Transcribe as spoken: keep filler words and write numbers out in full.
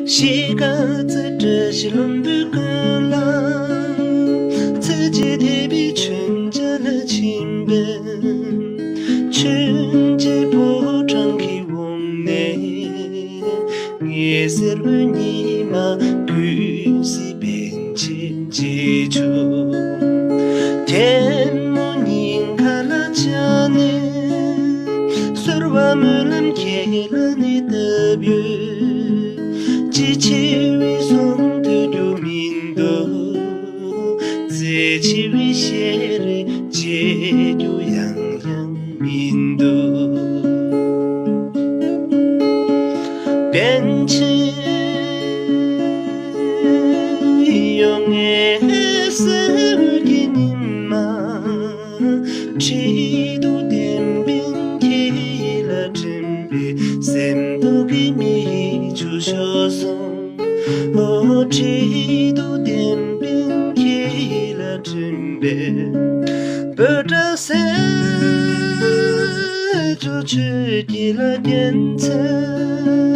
གཞིས་ཀ་རྩེ་བཀྲ་ཤིས་ལྷུན་པོའི་ཀུན་ལ། ཚེ་གཅིག་དད་པའི་མཆོད་མཇལ་ལ་ཕྱིན་པས། མཆོད་མཇལ་ཕོ་བྲང་གི་འོག་ནས། ངའི་སེར་པོའི་ཉི་མ་གུས་སི་པན་ཆེན་བརྗེད་བྱུང་། ཐལ་མོ་སྙིང་ཁ་ལ་བཅངས་ནས། གསོལ་བ་སྨོན་ལམ་ཁྱེད་ལ་ནི་བཏབ་ཡོད། ཅི་ཆེ་བའི་གསུང་ཐོས་རྒྱུ་མི་འདུག། རྩེ་ཆེ་བའི་ཞལ་རས་མཇལ་རྒྱུ་ཡང་ཡང་མི་འདུག། པན་ཆེན་ཡོང་ངེས་སེམས་ཀྱི་ཉི་མ། ཁྲི་གདུགས་ལྡན་པའི་ཁྱེད་ལ་དྲན་པའི་སེམས་རྟོག་གི་མིག་ཆུ་ཤོར་སོང་། ཨོ་ཁྲི་གདུགས་ལྡན་པའི་ཁྱེད་ལ་དྲན་པའི་བོད་སྐད་སེམས་ཆུ་ཆུ་སྐྱིད་ལ་རྒྱན་ཚེ།